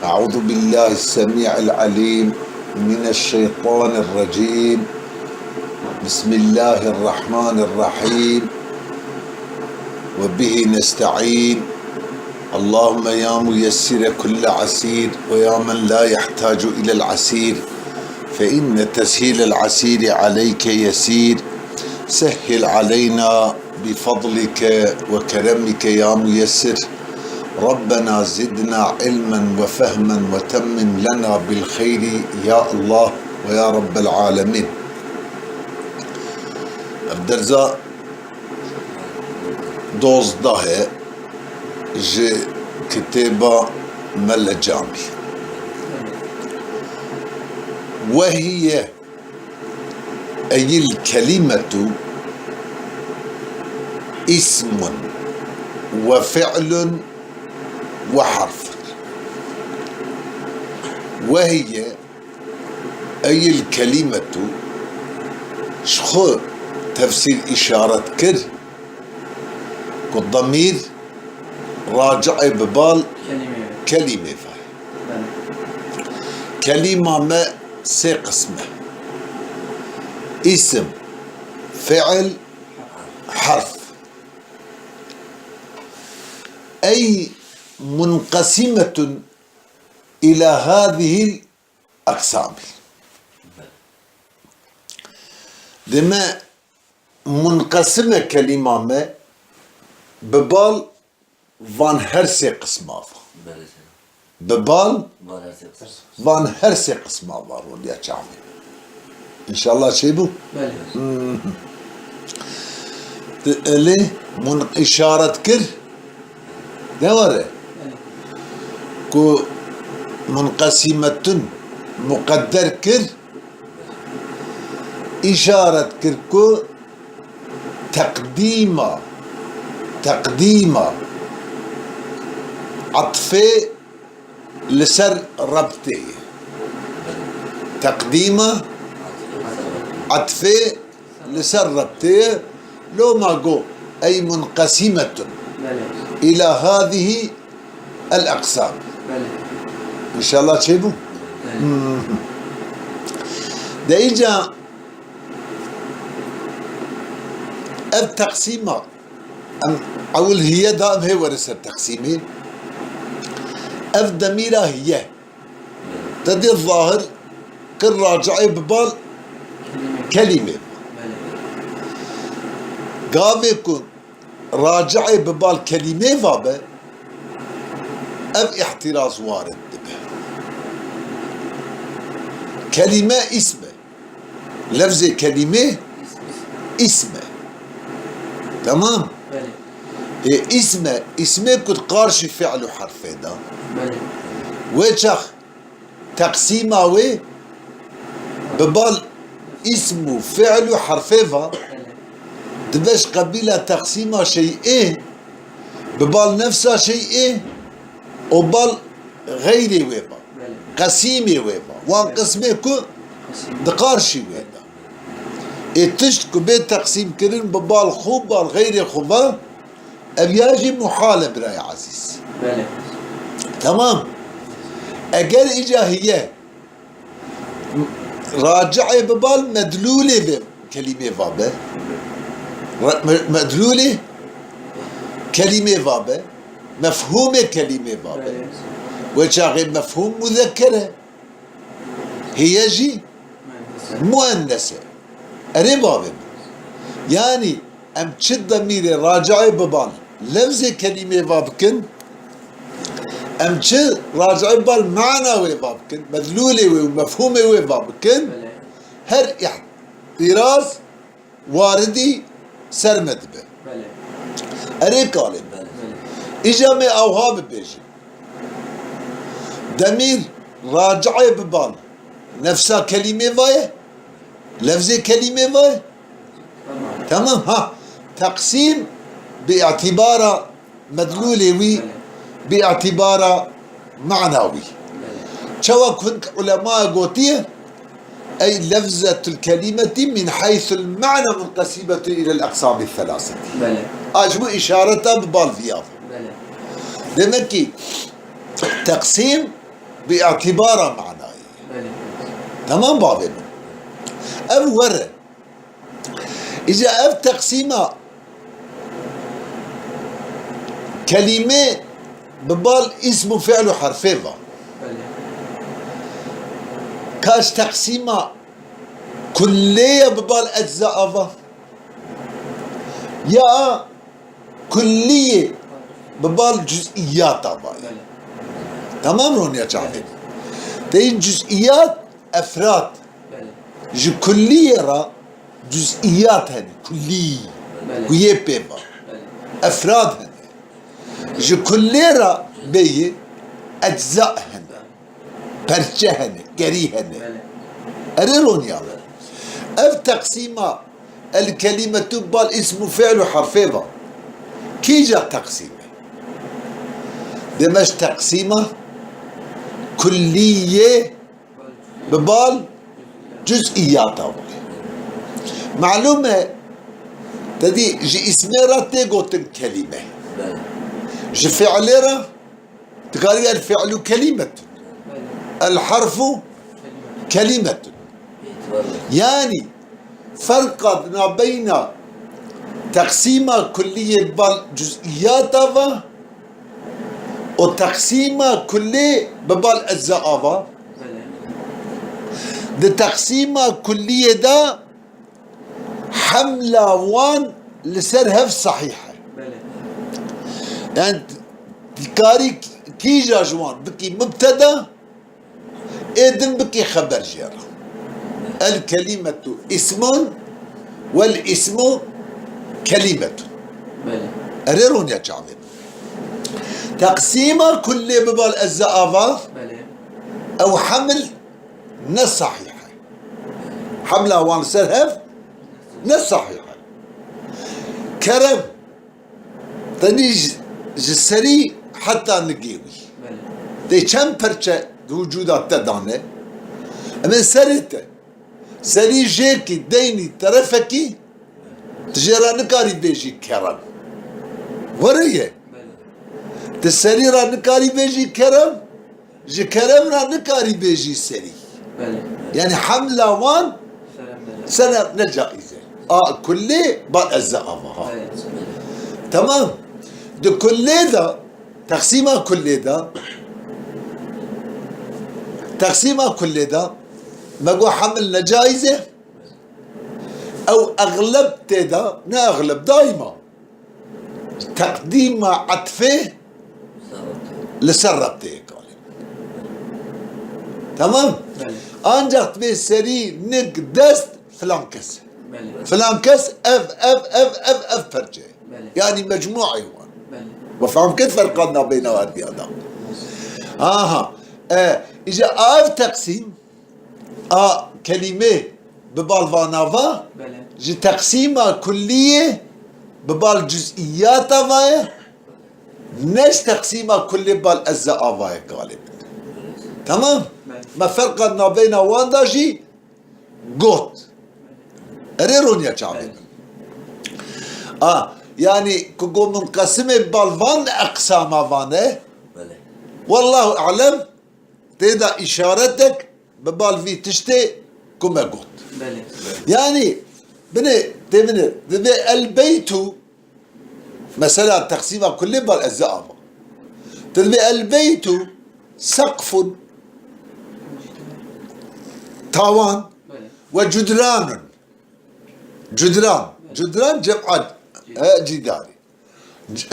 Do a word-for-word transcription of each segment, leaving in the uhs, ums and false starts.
أعوذ بالله السميع العليم من الشيطان الرجيم. بسم الله الرحمن الرحيم. وبه نستعين. اللهم يا ميسر كل عسير، ويا من لا يحتاج إلى العسير، فإن تسهيل العسير عليك يسير. سهل علينا بفضلك وكرمك يا ميسر. ربنا زدنا علما وفهما وتمم لنا بالخير يا الله ويا رب العالمين. Ev dersa dozdeh e ji kitêba Mele Camî. وهي أي الكلمة اسم وفعل وحرف. وهي أي الكلمة، ji xwe tefsîr îşaret kir ku demîr raci'ê bi bal Kelîme. Kelîmê ve. Belê. Kelîma me sê qism e. Îsim, fiil, herf. Ey munqesimetun ila hadihil aqsamî. Deme munqesim e kelîma me bi bal van her sê qisma va. Belê. Bi bal Van her sê qism. Van her sê qisma va roliya çavê. Înşallah çêbû. Belê. Hmm. Te elê mun îşaret kir. Ne were? Belê. Ku munqesimetun muqedder kir. Îşaret kir ku teqdîma, teqdîma etfê li ser rebtê ye. Teqdîma etfê li ser rebtê ye. Loma got, ey munqesimetun Belê. Ila hadihi el-eqsam. Belê. Înşallah çêbû. Belê. Hmm. De îca ev teqsîma, em ewil hiye da, em hê were ser teqsîmê. Ev demîra hiye. Te dê zahir kir raci'ê bi bal kelîmê. Belê. Gavê ku raci'ê bi bal kelîmê va be, ev îhtiraz warid dibe. Kelîme îsm e. Lefzê kelîmê îsm e. Tamam. Belê. Ê, îsm e, îsmê ku di qarşî fi'l û herfê de. Belê. Wê çax teqsîma wê bi bal îsm û fi'l û herfê va, dibe ji qebîla teqsîma şey'ê, bi bal nefsa şey'ê û bal xeyrê wê va. Belê. Qesîmê wê va. Wan qismê ku Qesîm. Di qarşî wê de. Ê tişt ku bê teqsîm kirin bi bal xwe, bal xeyrê xwe va, Ev ya jî muhal e birayê ezîz. Belê. Tamam. Eger îca hiye, raci'ê bi bal medlûlê vê kelîmê va be. Re-, me-, medlûlê kelîmê va be. Mefhûmê kelîmê va be. Belê. Wê çaxê mefhûm muzekker e. Hiye jî muennes e. Erê bavê min. Yanî em çi demîrê raci'ê bi bal lefzê kelîmê va bikin, em çi raci'ê bi bal mana wê va bikin, medlûlê wê û mefhûmê wê va bikin, Belê. Her îhtiraz waridî ser me dibe. Belê. Erê kalê. Belê. Îca me awha bibêjin. Demîr raci'ê bi bal nefsa kelîmê va ye, lefzê kelîmê va ye. Tamam. Tamam, ha. Teqsîm bi îtibara medlûlê wî, Belê. Bi îtibara manawî. Belê. Çawa ku hin ulemaya gotiye, ey lefzetul kelimeti min heysul mana munqesimetun ilel eqsami selaseti. Belê. A ji bo îşareta bi bal viya. Belê. Demek ki teqsîm bi îtîbara manayê. Belê. Temam bavê min. Ev were. Îca ev teqsîma kelîmê bi bal îsm û fi'l û herfê va. Belê. Ka ji teqsîma kullê ye bi bal ecza ava. Ya kulliyê bi bal cüz'iyata va. Belê. Temam roniya çavê. Teyîn cüz'iyat efrad. Belê. Ji kulliyê re cüz'iyat hene. Kullî. Belê. Ku yê pê va. Belê. Efrad hene. Ji kullê re bêyî ecza hene. Perçe hene, kerî hene. Belê. Erê roniya me. Ev teqsîma el kelîmetu bal îsm û fi'l û herfê va. Kîja teqsîm e? Demek teqsîma kulliyê bi bal cüz'iyata va. Malûm e, te dî ji îsmê re tê gotin kelîme. Belê. Ji fi'lê re Dikarî el fi'lu kelimetun. El harfu kelimetun. Yanî ferqa di nabeyna teqsîma kulliyê bi bal cüz'iyata ve û teqsîma kullê bi bal ecza ava. Belê. Di teqsîma kulliyê de hemla wan li ser hev sahîh e. Belê. Yani dikarî kîja ji wan bikî mubteda, ê din bikî xeber jê re. El kelimetu ismun wel ismu kelimetun. Belê. Erê roniya çavê. Teqsîma kullê bi bal ecza ava. Belê. Ew heml ne sahîh e. Hemla wan ser hev ne sahîh e. Kerem, tenî ji, ji serî heta nigê wî. Belê. Tê çend perçe di wicûda te dane? Em ê serê te. Serî jêkî deynî terefekî, tu jê re nikarî bêjî kerem. Were ye. Belê. Tu serî re nikarî bêjî kerem, ji kerem re nikarî bêjî serî. Belê. Yani hemla wan Serem belê. Sene ne caiz e. A kullê ba ez ava ha. Belê. Tamam. Di kullê de, teqsîma kullê de, teqsîma kullê de, me got hemil ne caiz e. Ew exleb tê de, ne exleb, daîma. Teqdîma etfê li ser rebteyê kalê. Tamam? Belê. Ancak dibê serî nik dest filan kes. Belê. Filan kes ev, ev, ev, ev, ev perçe. Belê. Yani mecmuayê wan. Belê. We fehm kir ferqa nabeyna wan diya da. Aha. E, îca ev teqsîm a kelîmê bi bal vana va, Belê. Ji teqsîma kulliyê bi bal cüz'iyata va ye, ne ji teqsîma kullê bal ezza ava ye galib. Tamam? Belê. Me ferqa nabeyna wan da jî got. Erê roniya çavê min. A, yani ku go munqesimê bi bal van eqsama vane, Belê. Wallahu alem, tê de îşaretek bi bal vî tiştê ku me got. Belê. Yani, binê, tê binê, dibê el beytu, mesela teqsîma kullê bal ez ava. Dibê el beytu seqfun, tawan, Belê. Ve cudranun. Cudran. Belê. Cudran cem'a, e, cidarî. C-,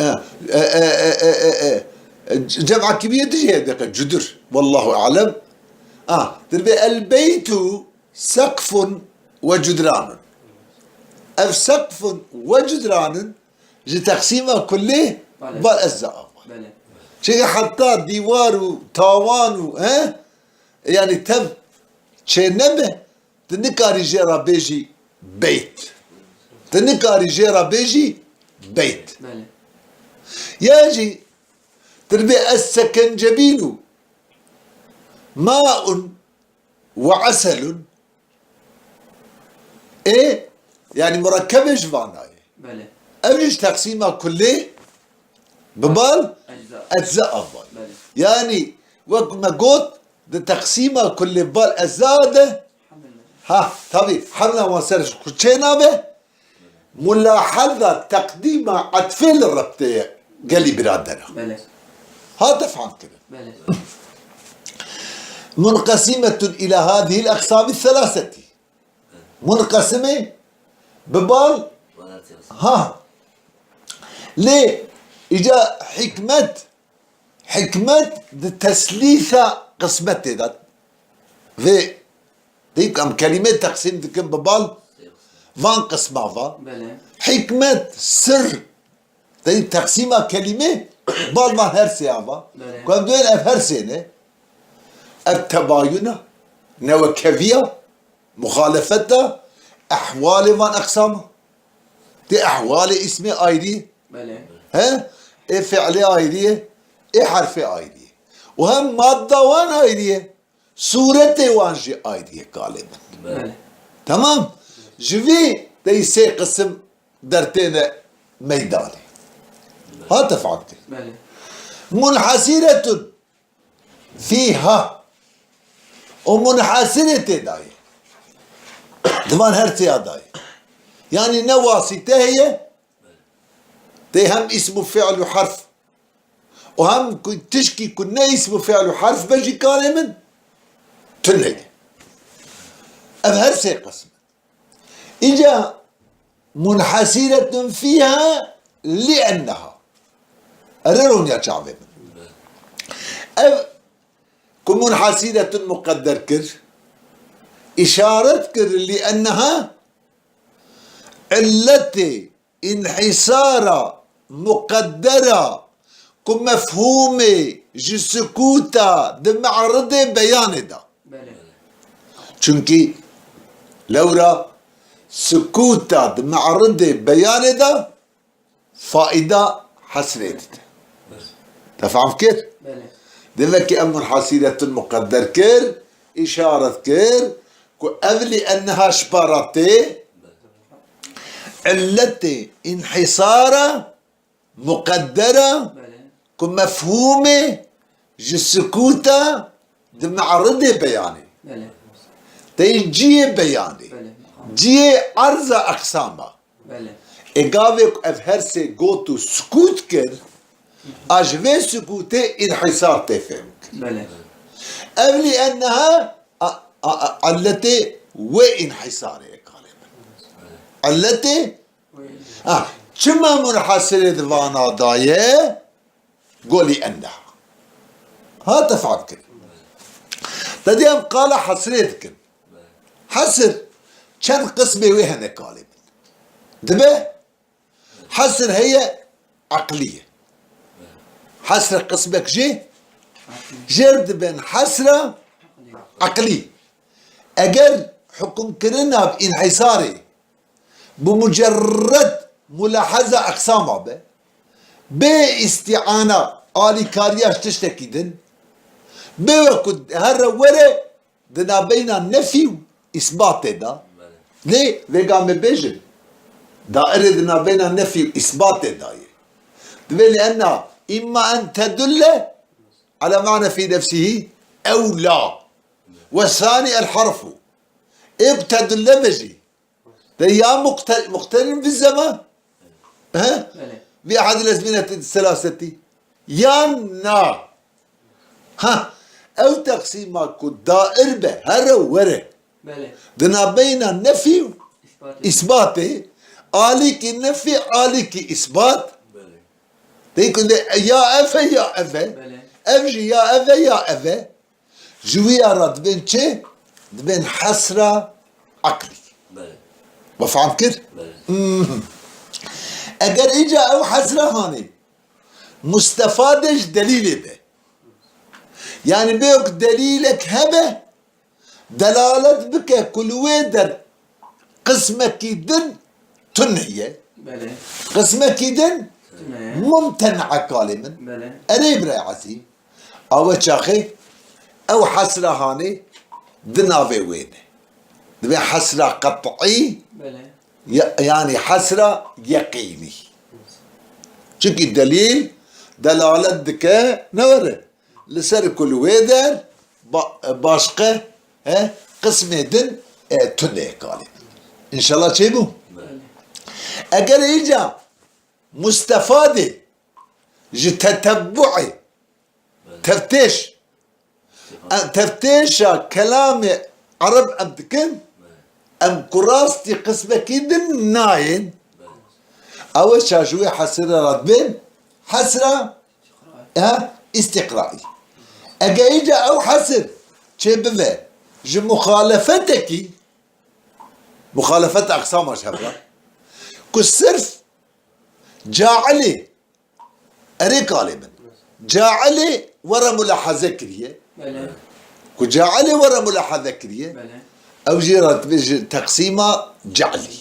e, e, cem'a kimiye dijî heye dike cudur. Wallahu alem. Ah, dibê el beytu seqfun ve cudranun. Ev seqfun ve cudranun ji teqsîma kullê Belê. Bal ez ava. Belê. Çünkü hatta dîwar û tawan û, he? Yani tev çê nebe, tu nikarî jê re bêjî beyt. Tu nikarî jê re bêjî beyt. Belê. Ya jî tu dibê ez sekencebîn û maun ve eselun. Ê, yani murekkebê ji vana ye. Belê. Ev jî ji teqsîma kullê bi bal Ecza. Ecza ava. Belê. Yani wek me got, Di teqsîma ku li bal eza de, ha, tabî, hemla wan ser ji ku çê nabe, mulahaza teqdîma etfê li rebtê ye gelî biradera. Belê. Hate fehmkirin. Belê. Munqesimetun ila hadihil eqsamî selaseti. Munqesimê bi bal, ha. Lê îca hikmet, hikmet di teslîsa qismetê de. Vê, deyî em kelîmê teqsîm dikin bi bal van qisma va. Belê. Hikmet, sir, deyî teqsîma kelîmê bal van her sê ava. Belê. Ku em duyên ev her sê ne. Ev tebayuna, newekeviya, muxalefeta ehwalê van eqsama. Tê ehwalê îsmê ayrî ye. Belê. He? Ê fiilê ayrî ye, ê herfê ayrî ye. Û hem madda wan ayrî ye, sûretê wan jî ayrî ye kalê min. Belê. Belê. Temam. Ji vî deyî sê qisim dertêne meydanê. Hate fehmkirin. Belê. Munhasîretun fîha. Û munhasîrê tê dayê. Di van her sêya dayê. Yanî ne wasîte heye, tê hem îsm û fiil û herf û hem ku tişkî ku ne îsm û fiil û herf be jî kalê min tune ye. Ev her sê qism. Îca munhasîretun fîha lienneha. Erê roniya çavê min. Ev ku munhasîretun muqedder kir, îşaret kir lienneha, illetê înhîsara muqeddera ku mefhûmê ji sukûta di me'ridê beyanê de. Belê. Çunkî lewra sukûta di me'ridê beyanê de faîda hesrê dide. Te fehm kir? Belê. Devekî em munhasîretun muqedder kir, îşaret kir ku ev lienneha ji para tê, illetê înhîsara muqeddera, belê, ku mefhûmê ji sukûta di me'ridê beyanê. Belê. Tê cihê beyanê. Belê. Cihê erza eqsama. Belê. Ê gavê ku ev her sê got û sukût kir, a ji vê sukûtê înhîsar tê fêhm kir. Belê. Ev lienneha a, a, a, illetê wê înhîsarê ye kalê min. Belê. Illetê, ha, çima munhasirê di vana daye? Go lienneha. Hate fehm kirin. Te dî em qala hesrê dikin. Hesr çend qismê wê hene kalê min. Dibe hesr heye eqlî ye. Hesr qismek jê jêr dibin hesra eqlî. Eger hukmkirina bi înhîsarê bi mucerred mulaheza eqsama be, bê îstîana alîkariya ji tiştekî din, bê wekû here were di navbeyna nefî û îsbatê de. Lê vêga me bêjin, dairê di navbeyna nefî û îsbatê de ye. Divê lienna îmma en tedulle ala ma'ne fî nefsihî ew la. Ve sanî el harfu. Ê bi tedulle be jî. De ya muqte-, muqterin bi zeman. He? Belê. Bi ahadil ezmineti selasetî. Yan na. Ha, ew teqsîma ku dair be, here were. Belê. Di navbeyna nefî û îsbatê. Îsbatê, alîkî nefî, alîkî îsbat. Belê. Tê ku de ya ev e ya ev e. Belê. Ev jî ya ev e ya ev e. Ji wî ya re dibên çi? Dibên hesra eqlî. Belê. We fehm kir? Belê. Mhm. Eger îca ew hesra hanê mustefade ji delîlê be. Yanî bê ku delîlek hebe, delalet bike ku li wê der qismekî din tune ye. Belê. Qismekî din tune ye. Mumtena kalê min. Belê. Erê birayê ezîz. Awe çaxê ew hesra hanê di navê wê ne. Divê hesra qet'î, belê, ya-, yanî hesra yeqînî. Çunkî delîl delalet dike, ne were. Li ser ku li wê der ba-, başqe, he, qismê din, e, tune kalê. Înşallah çêbû? Belê. Eger îca mustefadê ji tetebbuê, teftêş, em, teftêşa kelamê ereb em dikin, em ku rastî qismekî din nayên, ew ê ça ji wê hesirê re dibên hesra, ha, îstîqraî. Ege îca ew hesir çêbibe ji muxalefetekî, muxalefet aqsama ji hev re, ku sirf cailê, erê kalê min, cailê were mulahaze kiriye. Belê. Ku cailê were mulahaze kiriye, Belê. Ew jî re dibêje teqsîma ceilî.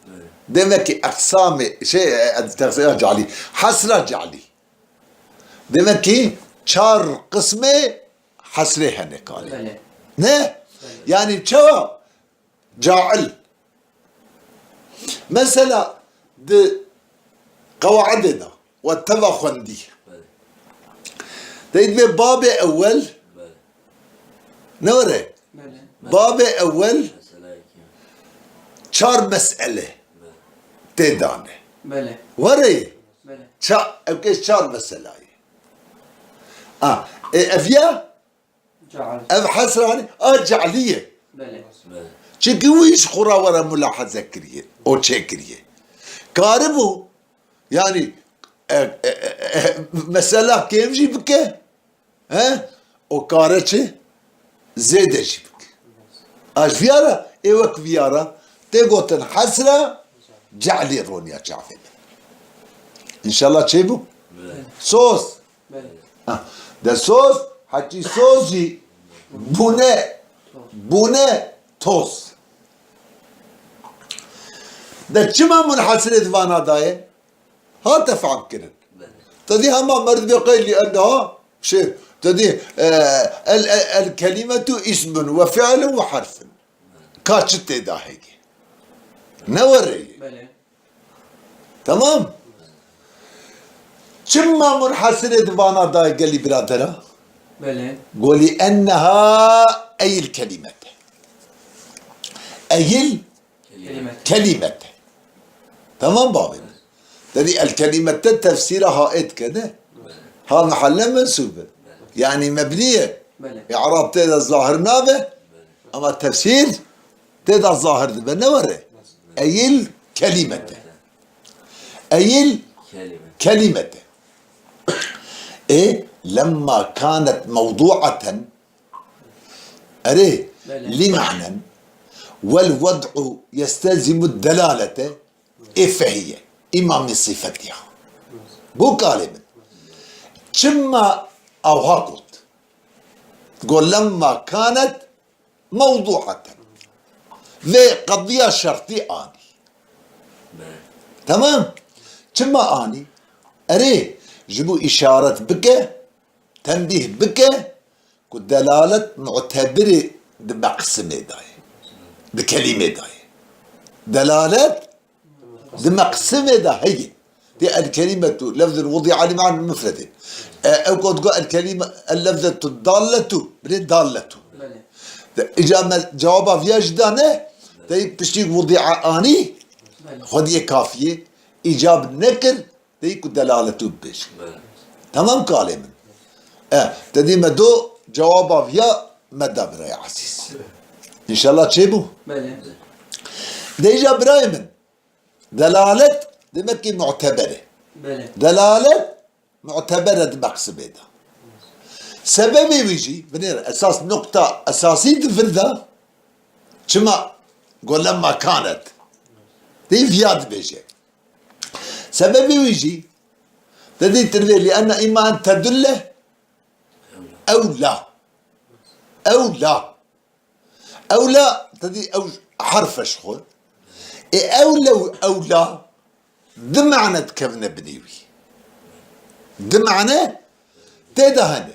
Belê. Demek ki eqsamê, şey, e, teqsîma ceilî, hesra ceilî. Demek ki çar qismê hesrê hene kalê. Belê. Ne? Belê. Yani çawa? Cail. Mesela di qewaidê de we teva xwendî. Belê. Te dibê babê ewel. Belê. Ne were? Belê. Babê ewel Mesela iki. Çar mesele Belê. Tê dane. Belê. Were? Belê. Ça-, ev kêş çar meselayê. A, e, ev ya? Ceal. Ev hesranî a cealî ye. Belê. Belê. Çimkî wî ji xwe re were mulahaze kiriye, û çêkiriye. Karibû, yanî, e, e, e, e, mesela kêm jî bike, he? Û kare çi? Zêde jî bike. A ji viya re, ê wek viya re, tê gotin hesra cealî roniya çavê min. Înşallah çêbû? Belê. Soz. Belê. Ha, de soz, heçî soz jî bûne, bûne toz. De çima munhesirê di vana daye? Hate fehm kirin. Belê. Te dî hema meriv bê qey lî enha, şey, te dî, e, el, el, el kelimetu ismun ve fi'lun ve harfun. Ka çi tê de heye? Ne were ye? Belê. Tamam. Çima munhesirê di vana dayê gelî biradera? Belê. Go lî enneha eyil kelimete. Eyil Kelimete. Kelimete. Tamam babê min. Dedi el kelimete tefsîra ha ê dike ne? Ha mehelle mensûb e. Yani mebnî ye. Belê. Î'rab tê de zahir nabe. Ama tefsîr tê de zahir dibe. Ne were? Eyil kelimete. Eyil Kelime. Kelimete. E, lemma kanet mewdu'aten, erê, Belê. Li ma'nen, wel wed'u yestelzimu delalete, e, fehiye. Îma min sifetiha. Go kalê min. Çima awha got? Go lemma kanet mewdu'aten. Vê qediya şertî anî. Belê. Tamam. Çima anî? Erê, ji bo îşaret bike, tenbîh bike ku delalet mu'tebirê di meqsimê de ye. Di kelîmê de ye. Delalet Di meqsimê de heye. Tê el kelimetu lefzun wudi'a li ma'nen mufredin. E, ew ku digot el kelime, el lefzetu dalletu, bilê dalletu. Belê. De, îca me cewaba viya jî dane, tê piştî wudi'a anî, Belê. Xwediyê kafiyê, îcab nekir, tê ku delaletu bibêje. Belê. Tamam kalê min. E, te dî me do cewaba viya me da birayê ezîz. Înşallah çêbû. Belê. De îca birayê min. Delalet demek ki mu'teber e. Belê. Delalet mu'teber e di meqsibê de. Sebebê wî jî, binêre esas nokta esasî di vir de, çima go lemma kanet. Dê viya dibêje. Sebebê wî jî, te dî tirvê li enne îma en tedulle ewla. Ewla. Ewla, te dî ew herf e ji xwe. Ê ewle û ewla di mane dikevine binê wî. Di mane tê de hene.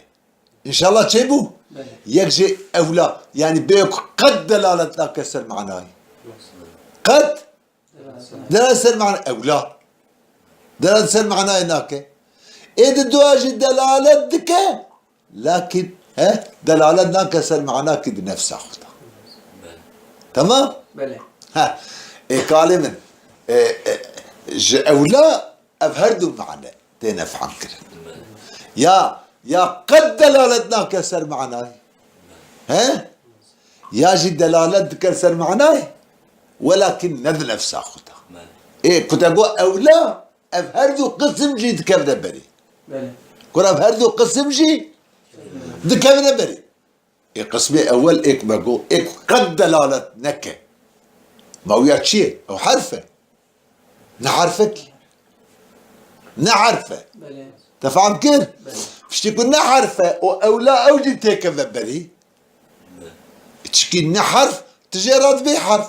Înşallah çêbû. Belê. Yek jê ewla, yanî bê ku qet delalet nake ser manayê. Qet Delalet ser mana ewla. Delalet ser manayê nake. Ê di dua jî delalet dike, lakin He? Delalet nake ser manakî di nefsa xwe de. Belê. Tamam? Belê. Ha. Ê kalê min. E, e, ji ewla ev her du mane têne fehmkirin. Belê. Ya, ya qet delalet nake ser manayê. He? Ya jî delalet dike ser manayê. Welakin ne di nefsa xwe de. Belê. Ê, ku te got ewla, ev her du qisim jî dikevne berê. Belê. Kur ev her du qisim jî dikevne berê. Ê qismê ewel ê ku me got, ê ku qet delalet neke. Mawîya çi ye? Ew herf e. Ne herfekî. Ne herf e. Belê. Te fehm kir? Belê. Piştî ku ne herf e û ewla ew jî têkeve berî. Belê. Çikî ne herf, tu jê re dibê herf.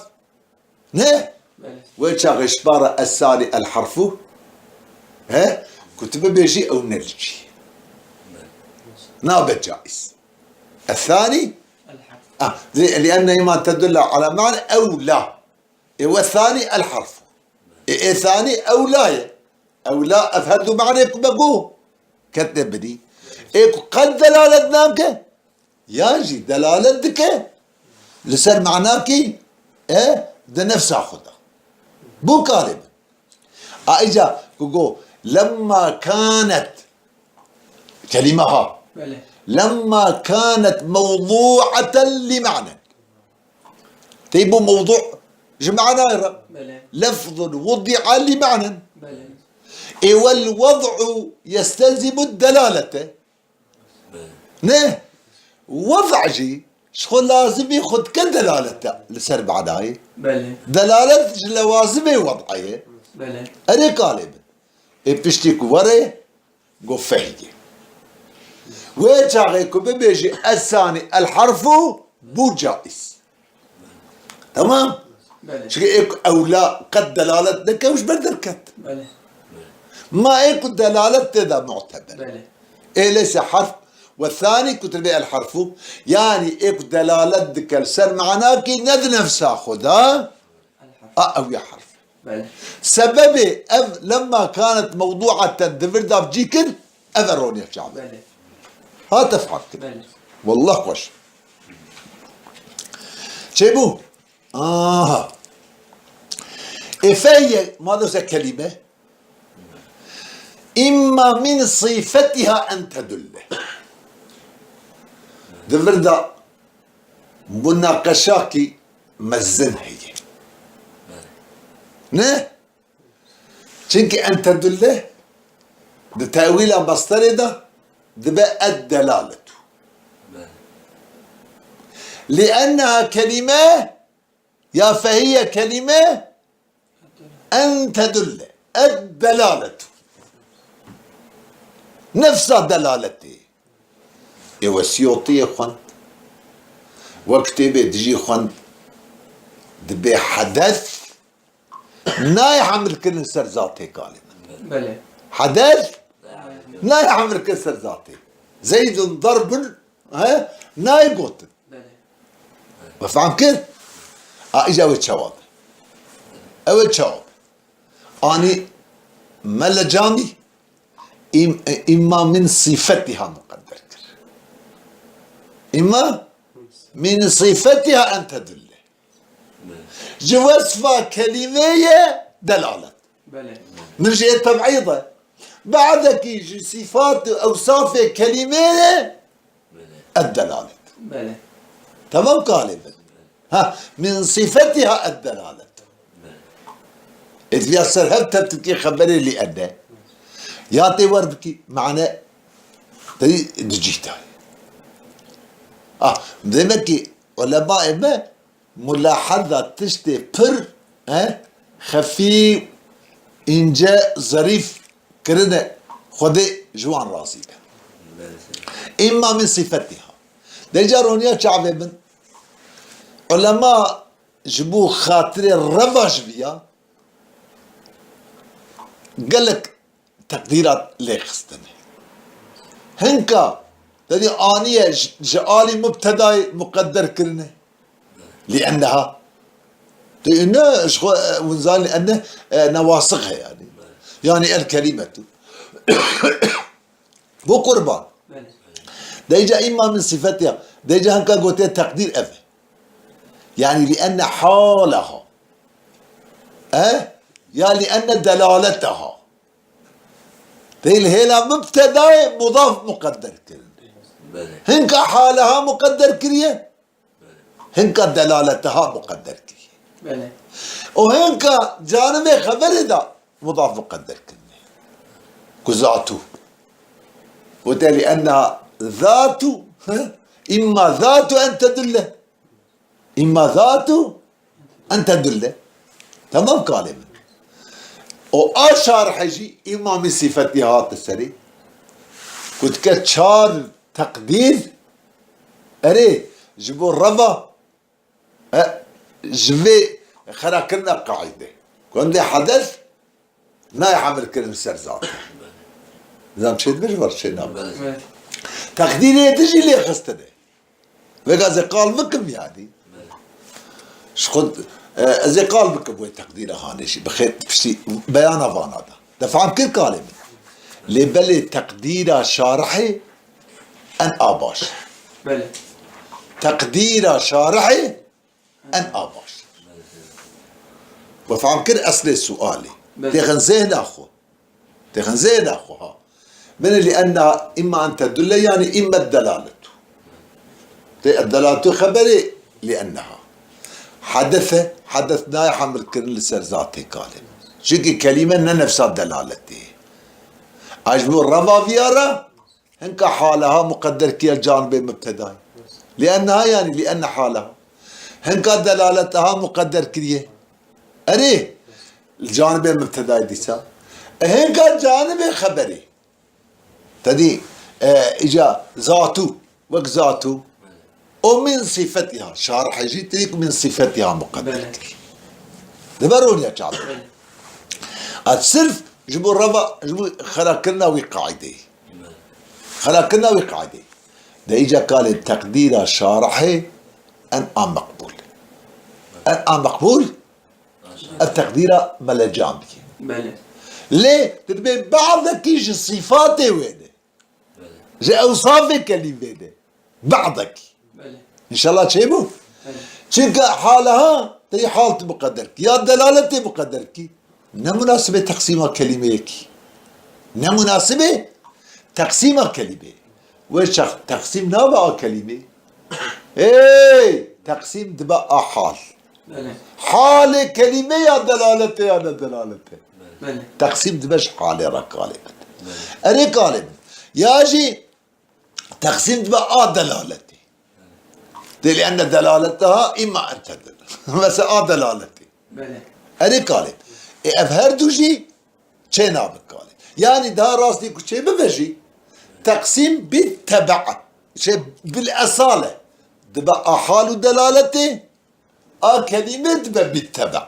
Ne? Belê. Wê çaxê ji para essalî el harfu, he? Ku tu bibêjî ew ne li cî. Belê. Nabe caiz. Essalî, El harf. Ah, li, li enne îman tedullu ala ma'ne ewla. Ê we thanî el harfu. Ê, ê thanî ewla ye. Ewla ev her du manê ku me got. Ketine binî. Ê ku qet delalet nake. Yan jî delalet dike li ser manakî, e, di nefsa xwe de. Bû kalê min. A îca ku got, lemma kanet, kelîme ha. Belê. Lemma kanet mewdû'eten li ma'nen. Tey bû mewdû ji manayê re. Belê. Lefzun wudi'a li ma'nen. Belê. Ê wel wed'u yestelzimu delalete. Belê. Ne? Wed' jî ji xwe lazimî xwe dike delalete li ser manayê. Belê. Delalet ji lewazimê wed'e ye. Belê. Erê kalê min. Ê piştî ku were, got fehî ye. Wê çaxê ku bibêjî essanî el harfu bû caiz. Tamam? Belê. Çünkü ek-, ewla qet delalet neke û ji ber derket. Belê. Ma ê ku delalet tê de mu'teber. Belê. Ê leyse harf ve thanî ku tibê el harfu, yani ê ku delalet dike li ser manakî ne di nefsa xwe de, El harf. A ew ya harf. Belê. Sebebê ev lemma kanet mewdu'eten di vir de cî kir, ev e roniya çav e. Belê. Hate fehmkirin. Belê. Wallah xweş. Çêbû? Aha. Ê fehiye, ma dose kelîme. Îmma min sîfetiha en tedulle. Di vir de munaqeşakî mezin heye. Ne? Çimkî en tedulle di tewîla masderê de dibe ed delaletu. Li enneha kelîme ya fehiye kelîme en tedulle. Ed delaletu. Nefsa delaletê. Ê we Siyotiyê xwend. We kitêbê dijî xwend. Dibê hedes nayê hemilkirin ser zatê kalê min. Belê. Hedes nayê hemilkirin ser zatê. Zeydun darbun, he? Nayê gotin. Belê. We fehm kir? A, îca wê çawa be? Ew ê çawa be? Anî me li camî im-, îmma min sîfetiha muqedder kir. Îmma min sîfetiha en tedulle. Ji wesfa kelîmê ye delalet. Belê. Min jê teb'îd e. Badekî ji sîfat û ewsafê kelîmê ye ed delalet. Belê. Temam kalê min. Ha, min sîfetiha ed delalet. Ê diviya ser hev tevtikê xeberê li ene. Ya tê wer bikî, mane tey di cîh de. Ah, demek ki ulemayê me mulaheza tiştê pir, he, xefî, înce, zerîf kirine, Xwedê ji wan razî be. Îmma min sîfetiha. Deca roniya çavê min, ulema ji bo xatirê reva ji viya gelek teqdîrat lê xistine. Hinka, tenê aniye ji, ji alî mubtedayê muqedder kirine. Li enneha. Te ne, ji xwe, e, hûn zanîn enne, e, newasix e yani. Yani el kelimetu. Bo qurban. Belê. Deyca îma min sîfetiha. Deyca hinka gotiye teqdîr ev e. Yanî li enne haleha. E? Ya li enne delaleteha. Tê li hêla mubtedayê mudaf muqedder kirin. Belê. Hinka haleha muqedder kiriye. Hinka delaleteha muqedder kiriye. Belê. Û hinka canibê xeberê de mudaf muqedder kirine. Ku zatu. Gote li enneha zatu, he? Îma zatu en tedulle. Îma zatu en tedulle. Temam kalê min. Û a şarhe jî îma min sîfetî hate serê. Ku dike çar teqdîr, erê, ji bo reva, e, ji vê xerakirina qaîde. Ku em dê hedes nayê hemilkirin ser zatê. Nizam çê dibe ji ber çê nabe. Evet. Teqdîrê din jî lê xistine. Vêga ez ê qal bikim yanî. Ji xwe, e, ez ê qal bikim wê teqdîra hanê jî. Bi xêr piştî beyana vana da. Te fehm kir kalê min. Lê belê teqdîra şarihê en a baş. Belê. Teqdîra şarihê en a baş. We fehm kir eslê sualê. Belê. Têxin zêhna xwe. Têxin zêhna xwe ha. Min li enna îma en tedulle yanî îma delaletu. Tê delaletu xeberê li enneha. Hedese, hedes nayê hemilkirin li ser zatê kalê. Çunkî kelîme ne nefsa delaletê ye. A ji bo reva viya re, hinka haleha muqedder kiye canibê mubtedayê. Li enneha yanî li enne haleha. Hinka delaleteha muqedder kiriye. Erê, li canibê mubtedayê dîsa. E, hinka canibê xeberê. Tedî, e, îca zatu, wek zatu. O min sîfetiha, şarihê jî têk min sîfetiha muqedder kir. Dibe roniya çawa. A sirf ji bo reva, ji bo xerakirina wî qaîdeyê. Xerakirina wî qaîdeyê. De îca kalê teqdîra şarihê en a meqbûl. En a meqbûl, ev teqdîra melecan bike. Belê. Lê tu dibê badekî ji sîfatê wê de. Belê. Ji ewsafê kelîmê de. Badekî. Belê. Înşallah çêbû? Belê. Çunke haleha teyî hal tu muqedder kî. Ya delaletê muqedder kî. Ne munasibê teqsîma kelîmeyekî. Ne munasibê teqsîma kelîmeyê. Wê çax teqsîm nabe a kelîmê. Ê, teqsîm dibe a hal. Belê. Halê kelîme ya delaletê ya ne delaletê. Belê. Teqsîm dibe ji halê re kalê min. Belê. Erê kalê min. Ya jî teqsîm dibe a delaletê. Dê li enne delaleta îma en tedil. Mesela a delaletê. Belê. Erê kalê. Ê ev her du jî çê nabe kalê. Yanî daha rastî ku çê bibe jî, teqsîm bi tebe'e. Şey, bil esale. Dibe a hal û delaletê, a kelîme dibe bi tebe'e.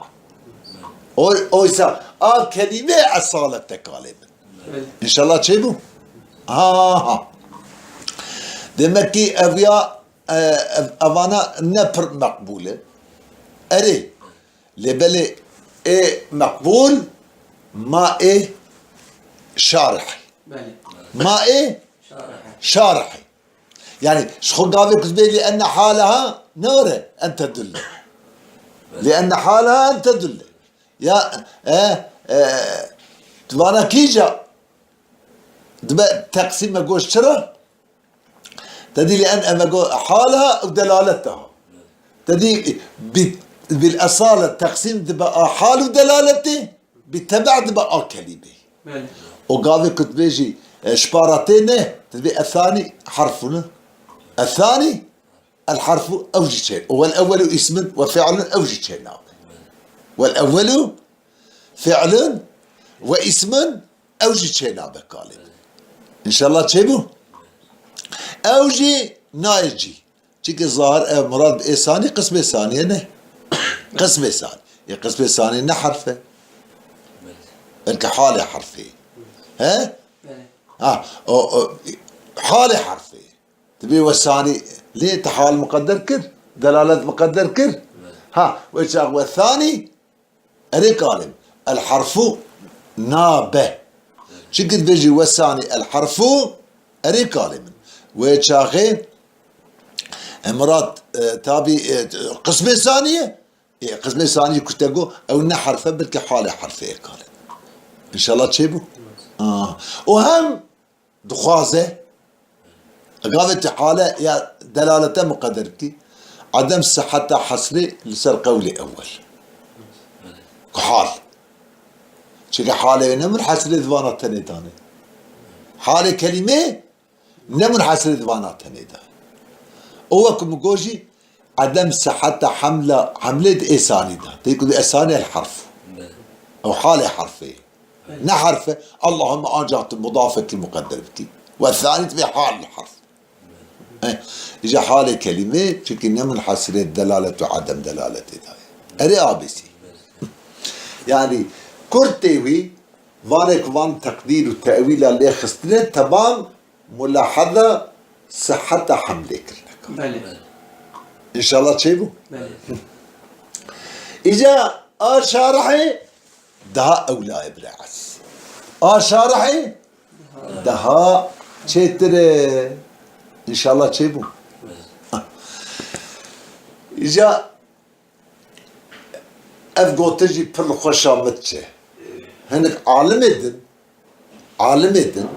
Oy-, oysa a kelîme esalete kalê min. Evet. Înşallah çêbû? Ha, ha. Demek ki ev ya, e, ev-, evana ne pir meqbûl e. Erê, Lê belê ê meqbûl ma ê şarih. Belê. Ma ê şarih. Şarih. Yani ji xwe gavê ku dibê li enne haleha ne were en tedullu. Li enne haleha en tedullu. Ya, e, e, tu vana kîja dibe teqsîme goş çira? Tedî li en eve go haleha û delaleta. Tedî bi, bil esale teqsîm dibe a hal û delaletê, bi tebe dibe a kelîmê. Belê. O gavê ku dibêjî, e, ji para tê ne, dibê ethanî harfû ne. Ethanî el harfû ew jî çê. O wel ewwelu ismin we fi'lun ew jî çê nabe. Wel ewwelu fi'lun we ismin ew jî çê nabe kalê. Înşallah çêbû. Ew jî nayê cî. Çike zahir ev murad bi êsanî qismê saniyê ne. Qismê sanî. Yê qismê sanî ne harf e. Belkî halê harfê. He? Belê. Ha, o, o, halê harfê. Dibê we sanî lê te hal muqedder kir, delalet muqedder kir. Ha, we çax we sanî, erê kalê min. El harfu nabe. Çi dibêjî we sanî el harfu, erê kalê min. Wê çaxê, e, Murat, e, tabî, e, qismê sanî ye. Ê, qismê sanî ku te got, ew ne herf e, belkî halê herfê ye kare. Înşallah çêbû. Ah. Û hem dixwaze, gavê tu hale ya delalete muqedder bikî, edem siheta hesrê li ser qewlê ewel. Ku hal. Çunke halê wê ne munhesirê di vana tenê dane. Halê kelîmê ne munhesirê di vana tenê de. Û wek min got jî, edem siheta hemla, hemlê di ê sanî de. Tê ku di ê sanî el harf. Belê. Ew halê harfê. Belê. Ne harf e. Allahümme ancak tu mudafekî muqedder bikî. Ve sanî divê hal harf. Eh, îca halê kelîmê, çunke ne munhesirê delalet û edem delaletê de ye. Erê abêsî. Yani, kurtê wî, vanê ku van teqdîr û tewîla lê xistine, temam mulahaza siheta hemlê kirine. Belê. Înşallah çêbû. Belê. Îca a şarihê daha ewla ye bira ez. A şarihê daha çêtir e. Înşallah çêbû. Îca ev gotin jî pir li xwe şamit çi. Hinek alimê din, alimê din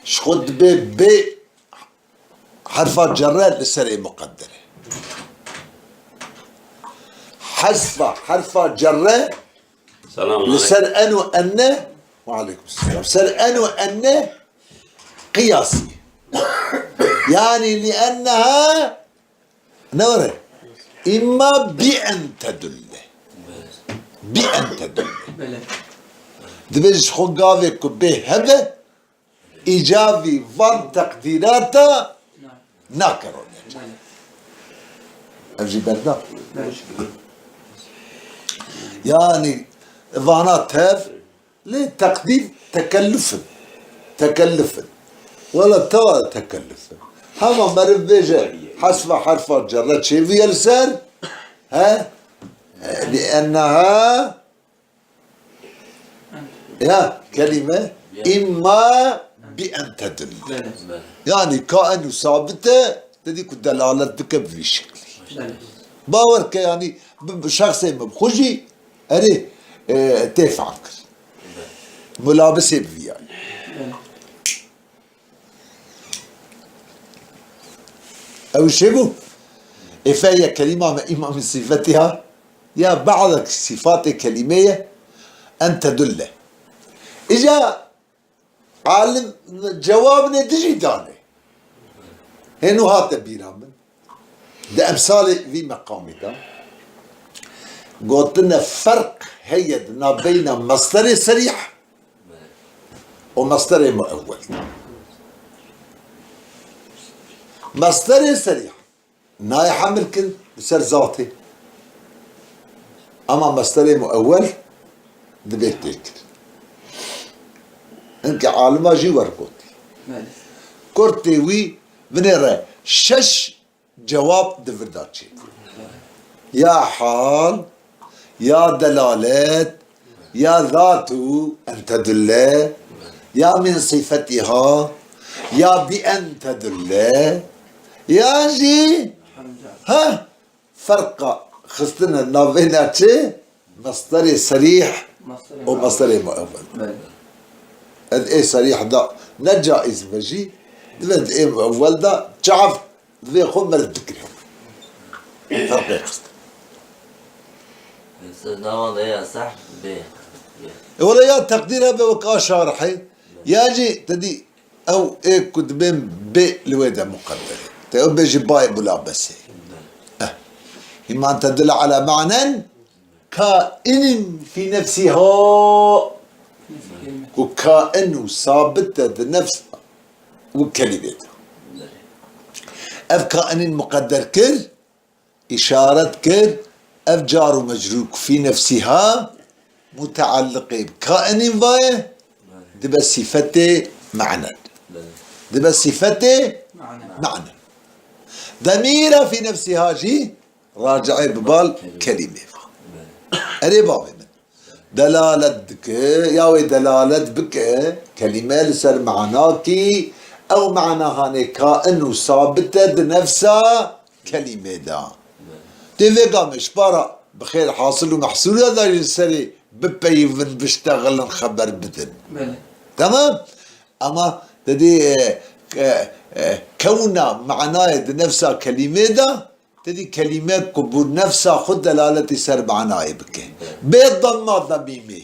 ji xwe dibê bê herfa cerre li ser ê muqedder e. Hesfa herfa cerre Selamun li ser en û enne, ve aleykum selam, ser en û enne qiyasî. Yani li enneha ne were? Îmma bi en tedulle. Bi en tedulle. Belê. Dibê ji xwe gavê ku bê hebe, îcabî van teqdîrata nake rone. Belê. Ev jî berda. Belê. Yani vana tev lê teqdîr tekelluf in. Tekelluf in. Wela teva tekelluf in. Hema meriv bêje hesfa herfa cerre çêbûye li ser. He? Li enneha Ya kelîme, ya, imma bi en tedil. Belê. Belê. Yani kain û sabit e, te dî ku delalet bike bi vî şeklî. Belê. Bawer ke yani bi, bi şexsê min bi xwe jî erê, e, tê fehm kir. Belê. Mulabisê bi vî yani. Belê. Ew çi bû? Ê fe ye kelîma me îma min sîfetî ha? Ya be'dek sîfatê kelîmê ye en tedulle. Îca alim cewabinê dijî dane. Hêno hate bîra min. Di emsalê vî meqamê de gotine ferq heye di navbeyna mesderê serîh û mesderê muewwel. Mesderê serîh nayê hemil kin li ser zatê. Ama mesderê muewwel dibê tê kir. Hinke alima jî wer gotî. Belê. Kurtê wî binêre şeş cewab di vir de çêbû. Ya hal, ya delalet, ya zat û en tedulle, ya min sîfetîha, ya bi en tedulle, ya jî, ha, ferqa xistine navbeyna çi? Mesderê serîh û mesderê muewwel. Belê. Ez ê serîh da ne caiz be jî, divê di ê muewwel da çav Divê xwe meriv bikire. Ferqê xist. Siz nava de ya seh bê. E, wele ya teqdîr hebe wek a şarihê, ya jî te dî ew ê ku dibên bê li wê de muqedder e. Te ew bêjî bayê mulabesê. Eh. Îman tedullu ala ma'nen kainin fî nefsîha. Ku kain û sabit e di nefs û kelîmê de. Ev kainîn muqedder kir, îşaret kir, ev car û mecrûr ku fî nefsîha mutealliqê bi kainîn vaye, dibe sîfetê ma'nen. Dibe sîfetê ma'nen. Demîra fî nefsîha jî raci'ê bi bal kelîmê va. Erê bavê min. Delalet dike, ya wê delalet bike, kelîme li ser manakî Ew mana hanê kain û sabit e di nefsa kelîmê de. Tê vê gamê ji para bi xêr hasil û mehsûla de jî serê bipeyivin, biştexilin, xeber bidin. Belê. Tamam? Ama te dî, e, e, e, kewna manayê di nefsa kelîmê de, te dî kelîme ku bi nefsa xwe delaletî ser manayê bike. Bê demma demîmê.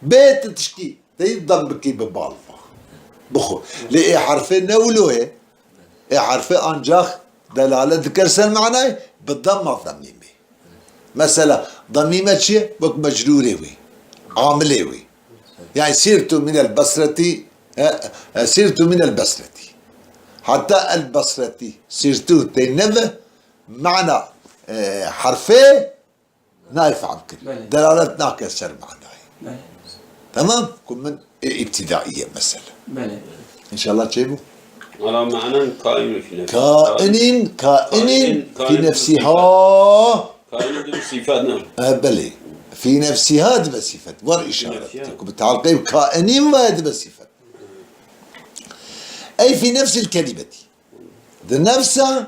Bê ti tişkî, te yî dem bikî bi bal va. Bixwe. Lê ê herfê ne wilo ye. Ê herfê ancax delalet dike ser manayê bi demma demîmê. Mesela, demîme çi ye? Wek mecrûrê wê, amilê wê. Yani, sirtu minel Basretî, e, e, sirtu minel Basretî. Hatta el Basretî, sirtu tê neve, mana, e, herfê nayê fehm kir. Belê. Delalet nake ser manayê. Belê. Tamam? Ku min, e, îbtidaiye mesela. Belê. İnşallah çêbû. Ala manen kainun fî nefsî. Kainin, kainin fî nefsîha. Kainin dibe sîfet ne? E, belê. Fî nefsîha dibe sîfet. Var işaret. Fî nefsîha. Ku bi talqê kainin ve dibe sîfet. Ey fî nefsil kelimeti. Di nefsa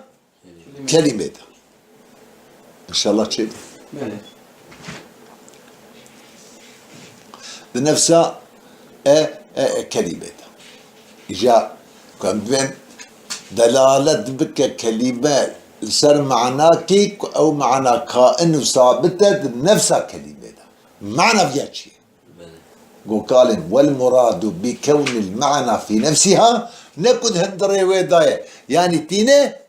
kelîmê de. İnşallah çê. Belê. Di nefsa e, e, e, kelîmê de. Îca ku em dibên delalet bike kelîme li ser manakî ku ew mana kain û sabit e di nefsa kelîmê de. Mana viya çi ye? Belê. Gokalên, "Wel muradu bi kewnil ma'na fî nefsiha", ne ku di hundirê wê de ye. Yanî tîne,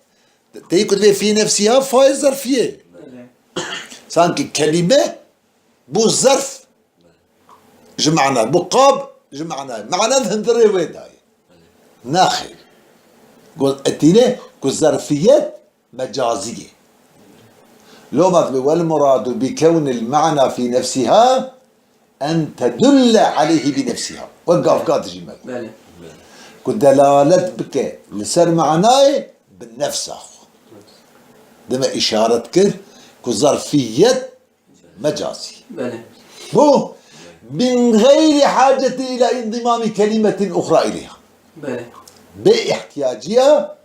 teyî ku divê fî nefsiha fayê zerfiyê. Belê. Sankî kelîme bû zerf ji mana, bû qab ji mana. Mana di hundirê wê de ye. Naxêr. Got, e, tîne ku zerfiyet mecazî ye. Loma dibê, "Wel muradu bi kewnil ma'na fî nefsiha en tedulle aleyhi bi nefsiha." Wek gavka dijî me. Belê. Ku delalet bike li ser manayê bi nefsa xwe. Dime îşaret kir ku zarfiyet mecazî. Belê. Bu, min gayri hacetin ila indimami kelimetin uxra ileyha. Belê. Bê ihtiyaciya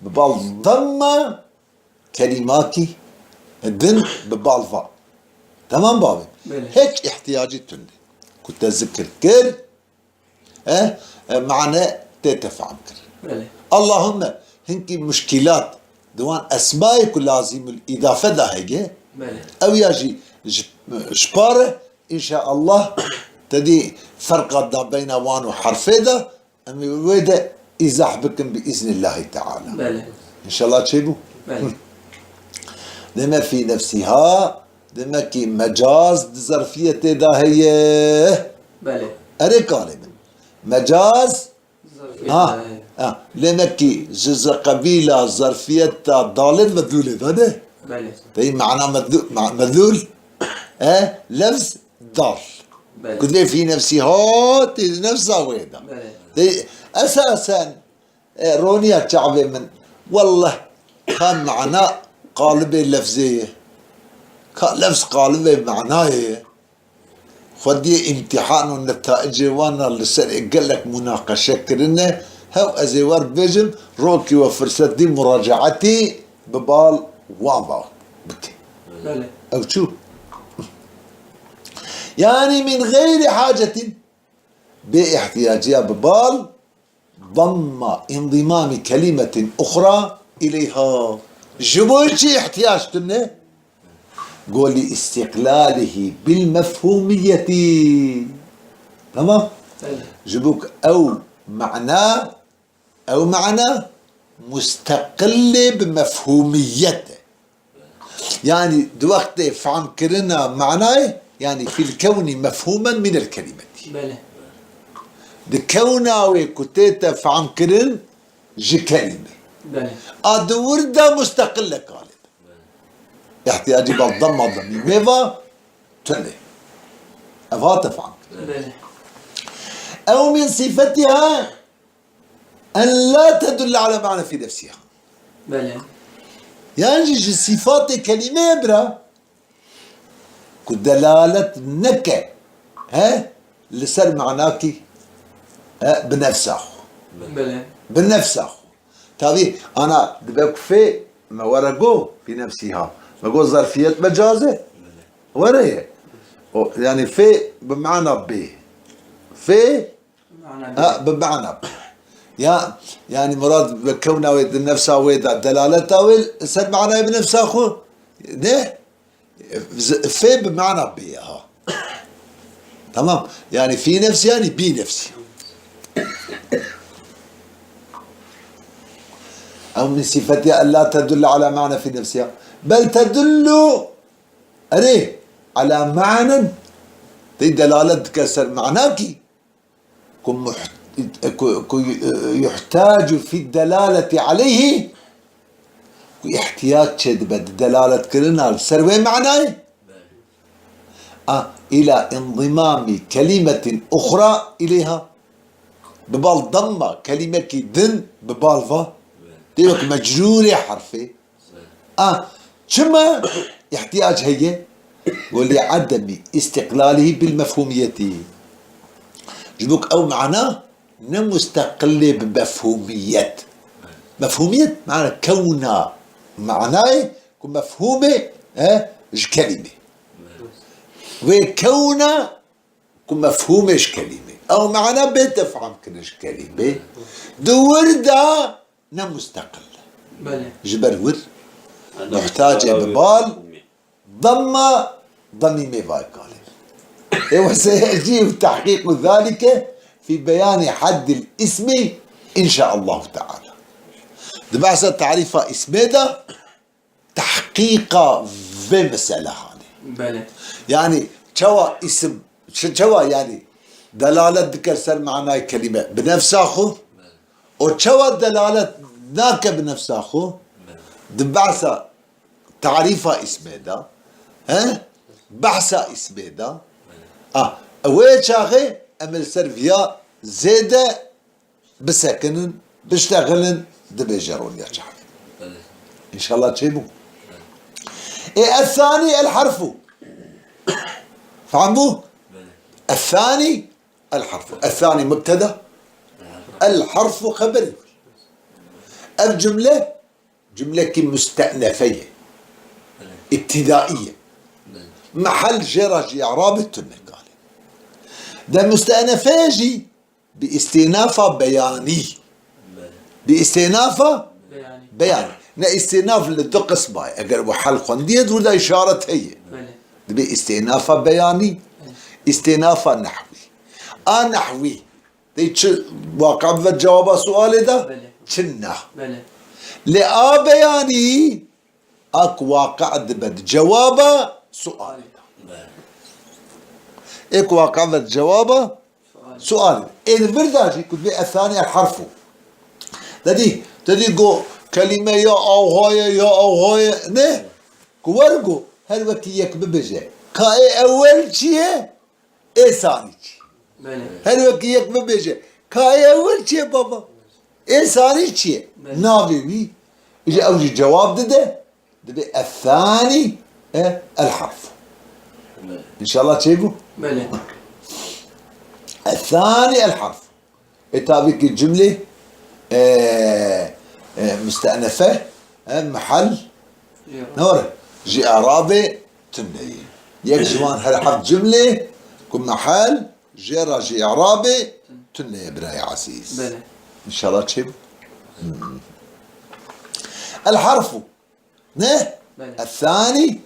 bi bal demma kelîmakî din bi bal va. Tamam bavê. Belê. Hiç ihtiyacî tune. Ku te zikir kir, e, e, mane tê te fehm kir. Belê. Allahümme hinkî muşkîlat di wan esmayê ku lazîmul îdafe de heye. Belê. Ew ya jî ji, ji pare, înşaallah, te dî ferqa da beyna wan û herfê de, em ê wê de îzah bikin bi îznillahî teala. Belê. Înşallah çêbû. Belê. Deme fî nefsîha, deme kî mecaz di zerfiyetê de heye. Belê. Erê kalê min. Mecaz, zerfiyet ha, de heye. Ha. Lê ne kî ji ze qebîla zerfiyeta dalê medlûlê de ne. Belê. Tey mana medlû-, ma-, medlûl, e, lefz dal. Belê. Ku divê fî nefsî ha, tê di nefsa wê de. Belê. Tê esasen, e, roniya çavê min. Wallah, ka mana qalibê lefzê ye. Ka lefz qalibê manayê ye. Xwediyê îmtîhan û netaicê wan a li ser ê gelek munaqeşe kirine. Hew ez ê wer bêjim, rokî we firset dî muracaetî bi bal wan va bike. Belê. Ew çû. Yani min gayri hacetin, bê ihtiyaciya bi bal, damma indimami kelimetin uxra ileyha. Ji bo çi ihtiyac tune? Go li istiqlalihi bil mefhumiyeti. Tamam? Belê. Ji bo ku ew mana Ew mana musteqilê bi mefhumiyet e. Yani di wextê fehmkirina manayê, yani fil kewni mefhumen minel kelimeti. Belê. Di kewna wê ku tête fehmkirin ji kelîme. Belê. A di wir de musteqil e kalê. Belê. Ihtiyacî bal damma demî mêva tune. Ev hate fehmkirin. Belê. Ew min sifetiha en la tedulle ala ma'na fî nefsiha. Belê. Yan jî ji sîfatê kelîmeyê bira ku delalet neke, he, li ser manakî, he, bi nefsa xwe. Belê. Bi nefsa xwe. Tabî, ana dibe ku fê me were got, fî nefsîha. Me got zerfiyet mecaz e. Were ye. O, yani fê bi mana bê. Fê, ha, bi mana bê. Ya, yani murad bi kewna wê di nefsa wê de, delaleta wê ser manayê bi nefsa xwe. Ne? Z-, fê bi mana bê ye ha. Tamam. Yani fî nefsî yani bî nefsî. Ew min sîfetiha ella tedullu ala mana fî nefsiha. Bel tedullu, erê, ala manen. Tê delalet dike ser manakî. Ku muht-, ku, ku, e, yuhtacu fî delaleti aleyhî, ku ihtiyac çêdibe di delaletkirina li ser wê manayê. A, ila indimami kelimetin uxra ileyha. Bi bal damma kelimekî din bi bal va. Tê wek mecrûrê herfê. A, çima ihtiyac heye? Go li ademi istiqlalihî bil mefhumiyetî. Ji bo ku ew mana ne musteqil e bi mefhumiyet. Mefhumiyet mana kewna manayê ku mefhumê, e, ji kelîmê. Wê kewna ku mefhûmê ji kelîmê. Ew mana bête fehmkirin ji kelîmê. Di wir de ne musteqil e. Belê. Ji ber wir muhtacê bi bal, damma, demîmê vay kalê. E weseyecî û tehqîqu zalike fî beyanî heddil ismi inşaallahu teala. Di behsa tarîfa ismê de tehqîqa vê mesele hanê. Belê. Yani çawa isim, çi-, çawa yani delalet dike ser manayê kelîme bi nefsa xwe, û çawa delalet nake bi nefsa xwe, di behsa tarîfa ismê de, he? Behsa ismê de, a, wê çaxê em li ser viya zêde bisekinin, biştexilin, dibêje roliya çaxê. Belê. Înşallah çêbû. Ê, ethanî el harfu. Feham bû? Belê. Ethanî el harfu. Ethanî mubteda. El harfu xeberî. Ev cumle, cumlekî muste'nefe ye. Belê. İbtidai ye. Belê. Mehel jê re ji i'rabê tune kalê. De muste'nefe jî bi îstînafa beyanî. Belê. Bi îstînafa beyanî. Ne îstînaf li du qisma ye. Eger we hel xwendiye, di wir de îşaret heye. Belê. Dibe îstînafa beyanî, belê, îstînafa nehwî. A nehwî, tê çi waqe bibe cewaba sualê de? Belê. Çi na. Belê. Lê a beyanî, a ku waqe dibe di cewaba sualê de. Belê. Ê ku waqe dibe di cewaba sualê de. Ê di vir de jî ku dibê ethanî el harfu. Te dî, te dî got kelîme ya awha ye, ya awha ye. Ne. Ku wer got, her wekî yek bibêje. Ka ê ewel çi ye? Ê sanî çi? Belê. Her wekî yek bibêje, ka ê ewil çi ye baba? Ê sanî çi ye? Belê. Navê wî, ji ew jî cewab dide, dibê ethanî, e, el harf. Belê. Înşallah çêbû. Belê. Ethanî el harf. Ê tabî ki cumlê, e, e, muste'nefe, e, mehel, ya, ne were, ji i'rabê tune ye. Yek ji wan her heft cumlê ku mehel jê re ji i'rabê tune ye, birayê ezîz. Belê. Înşallah çêbû. Hmm. El harfu. Ne? Belê. Ethanî.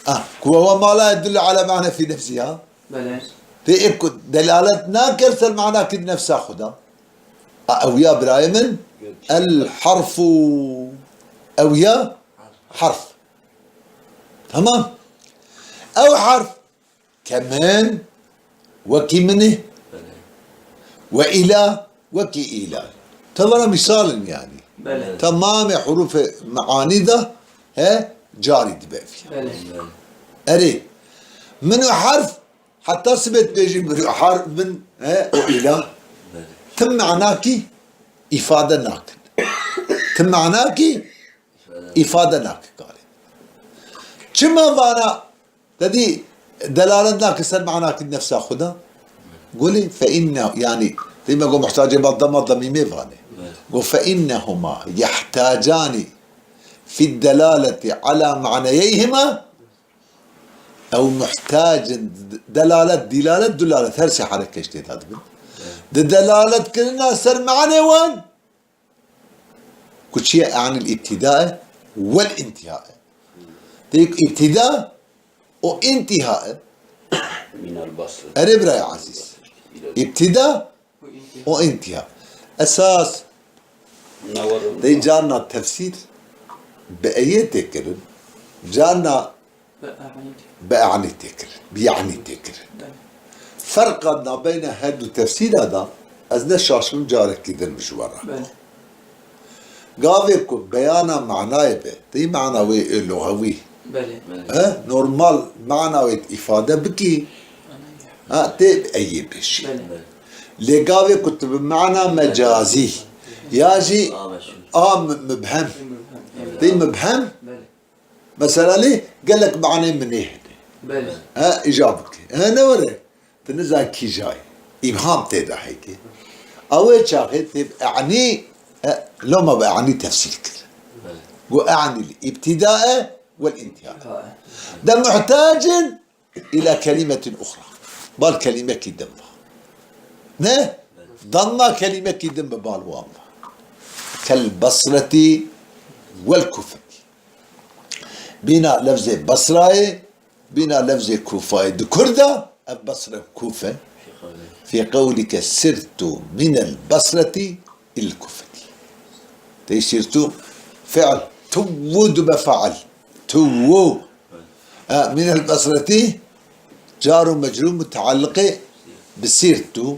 Ah, ku we mala yedullu ala ma'na fî nefsiha. Belê. Tê ê ku delalet nake ser manakî di nefsa xwe de. A, ew ya birayê min. Göt. El harfu. Ew ya harf. Tamam. Ew harf. Kemin wekî min e. Belê. We îla wekî îla. Tevana mîsal in yanî. Belê. Tamamê hurufê meanî de he carî dibe vî. Belê. Belê. Erê, min û harf heta sibê dibêjî min û harf min he û îla. Belê. Tim manakî îfade nakin. Tim manakî îfade nake karê. Çima vana te dî delalet nake ser manakî nefsa xwe de? Gulê fe inne, yanî, dî me got muhtacê bal dema demîmê vanê. Evet. Go, فإنهما يحتاجان في الدلالة على معنييهما. Ew muhtac in, delalet, dilalet, dulalet, her sê herekeş tê de dibin. Di delalet kirina ser manê wan, ku çi ye, e'nî îbtîda e, wel întîha e. Tê ku îbtîda û întîha e. Erê birayê ezîz. Îbtîda û întîha. Esas Dê carna tefsîr bi eyê tê kirin, carna bi e'nî tê kirin, bi ye'nî tê kirin. Ferqa nabeyna her du tefsîra da ez ne şaşibim carekî din bi ji we re. Gavê ku beyana manayê be, tê mana wê ê luxewî. He, normal mana wê îfade bikî. Ha, tê bi eyê bêjî. Lê gavê ku tu bi mana mecazî ya jî a mi-, mibhem. Tê mibhem. Mesela lê gelek manê min ê hene. Ha, îca bike. Ha, ne were. Tu nizan kîja ye. Îbham tê de heke. Ew ê çaxê tê bi e'nî, e, loma bi e'nî tefsîr kir. Got e'nî îbtîda e wel întîha. De muhtacin îla kelîmetin uxra. Bal kelîmekî din va. Ne? Danna kelîmekî din bi bal wan va. Kel Basretî wel Kufetî. Bîna lefzê Basrayê, bîna lefzê Kufayê. Di Kurda ev Basre Kufe. Fî qewlike sirtu minel Basretî il Kufetî. Tê sirtu fi'l. Tuwu dibe fail. Tuwu. E, minel Basretî car û mecrûr mutealliqê bi sirtu.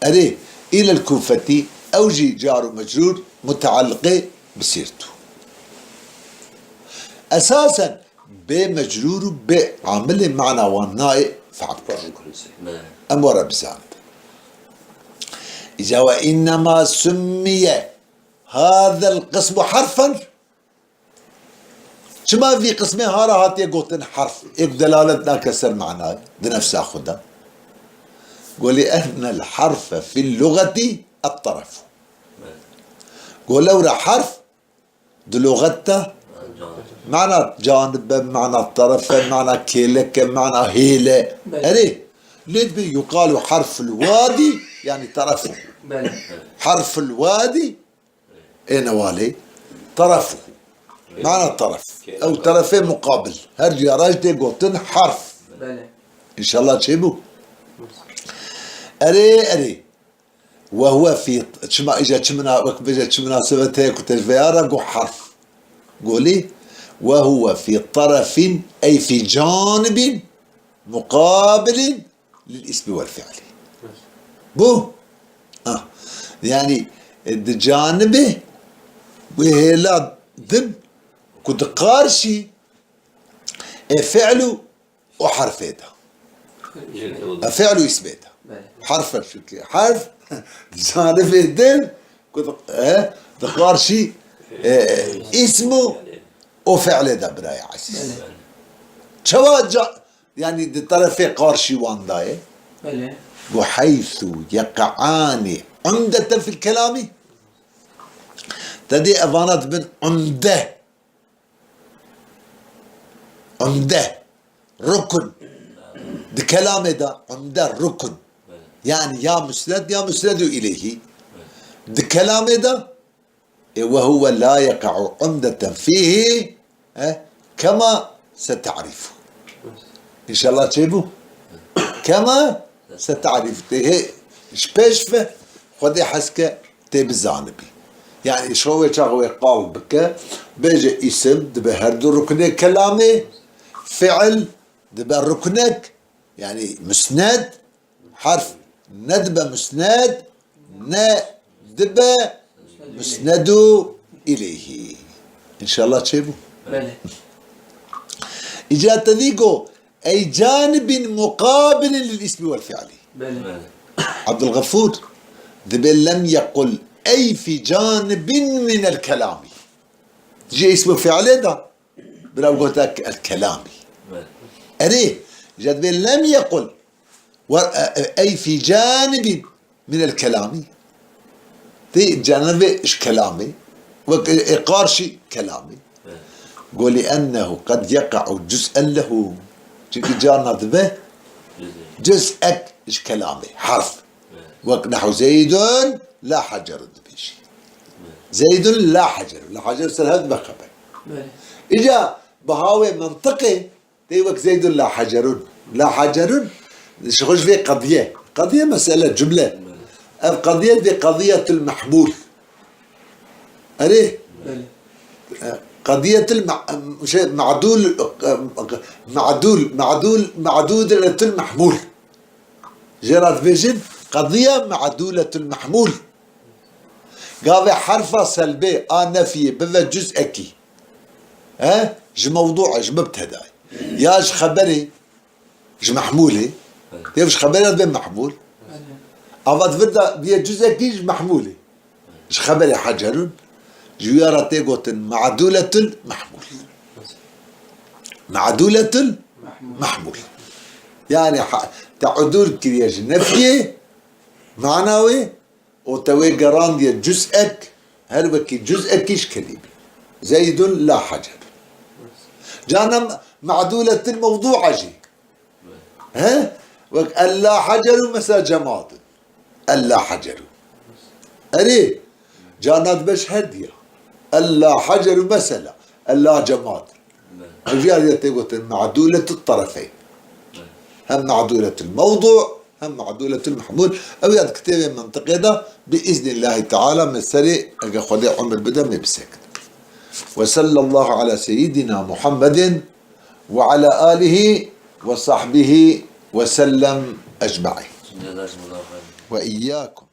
Erê, îlel Kufetî ew jî car û mecrûr mutealliqê bi sirtu. Esasen bê mecrûr û bê amilê mana wan nayê fe'l kirin. Em were bizanin. Îca we innema summiye hazel qismu harfen. Çima vî qismê ha re hatiye gotin harf, ê ku delalet nake ser mana di nefsa xwe de? Go li ennel harfe fil lugeti et terefu. Go lewra harf di luxet de mana canib e, mana teref e, mana kêlek e, mana hêl e. Erê, lê dibê yuqalu harful wadi, yani terefu. Harful wadi, ê newalê, terefu. Mana teref. Ew terefê muqabil. Her duya re jî tê gotin harf. Înşallah çêbû. Erê, erê. Ve huve fî, çima îca çi mina, wek bêje çi minasebet heye ku te ji vêya re got harf. Golî, ve huve fî terefin, ey fî canibin muqabilin lil ismi wel fi'li. Bu, ah, yani, e, di canibê wê hêla din ku di qarşî, e, fi'lu o harfê de. E, fi'lu ismê de. Harf, çünkü harf di canibê din ku di, e, di qarşî, e, ismu o fi'lê de birayê ezîz. Çawa ca-, yani di terefê qarşî wan dayê. Belê. Bi heysu yeqe'ani umdeten fil kelami. Te dî evana dibin umde. Umde. Rukun. Di kelamê de umde rukun. Yani ya musned ya musnedu ileyhi. Di kelamê de E, ve huve la yeqe'u umdeten fîhî, e, kema seta'rifu. Înşallah çêbû. Kema seta'rifu. Tê hê ji pêş ve Xwedê hez ke tê bizanibî. Yani ji xwe wê çax wê qal bike, bêje îsim dibe her du ruknê kelamê, fi'il dibe ruknek, yani musned, Harf ne dibe musned, ne dibe musnedu ileyhi. Înşallah çêbû. Belê. Îca te dî got, ey canibin muqabilin lil ismi wel fi'li. Belê. Belê. Abdulgafur, dibe lem yekul ey fi canibin minel kelami. Ji ismi fi'lê de Bira gote el kelami. Evet. Erê, jed bê lem yekul. Wer, e, e, ey fî canibin min el kelami. Tê cenevê ji kelamê, wek ê qarşî kelamê. Go لأنه قد يقع جزءا له. Çimkî carna dibe cuzek ji kelamê, herf. Wek nehu Zeydun la Hacerun dibêjî. Zeydun la Hacerun. La Hacerun ser hev dibe xeber. Belê. Îca bi hawê mentiqê tê wek Zeydun la Hacerun. La Hacerun ji xwe ji vê qediye. Qediye mesele, cumle. Ev qediye dibê qediyetul mehmûl. Erê? Belê. Qediyetul me-, şey, me'dûl, me'dûl, me'dûl, me'dûdetul mehmûl. Jê re dibêjin qediye me'dûletul mehmûl. Gavê herfa selbê a nefiyê bive cuz'ekî, he, ji mewdû'ê, ji mubtedayê, ya ji xeberê, ji mehmûlê, ya ji xeberê dibe mehmûl. Ava di vir de bîye cuz'ekî ji mehmûlê. Ji xeberê Hacerun, ji wî re tê gotin me'dûletul mehmûl. Me'dûletul mehmûl. Yani ha-, te udûl kiriye ji nefiyê, mana wê, û te wê gerandiye cuz'ek, her wekî cuz'ekî ji kelimê. Zeydun la Hacerun. Carna me'dûletul mewdû'a jî. He? Wek ella Hacerun mesela cemadun. Ella Hacerun. Erê, carna dibe ji her diya. Ella Hacerun mesela. Ella cemadun. Ev jî ya tê gotin me'dûletul terefeyn. Hem me'dûletul mewdû, hem me'dûletul mehmûl. Ew ya di kitêbê mentiqê de bi îznîllahî teala me serê, eger Xwedê umir bide, me bisekin. Ve sallallahu ala seyyidina Muhammedin ve ala alihi ve sahbihi ve sellem ecmaîn. Ve iyyakum.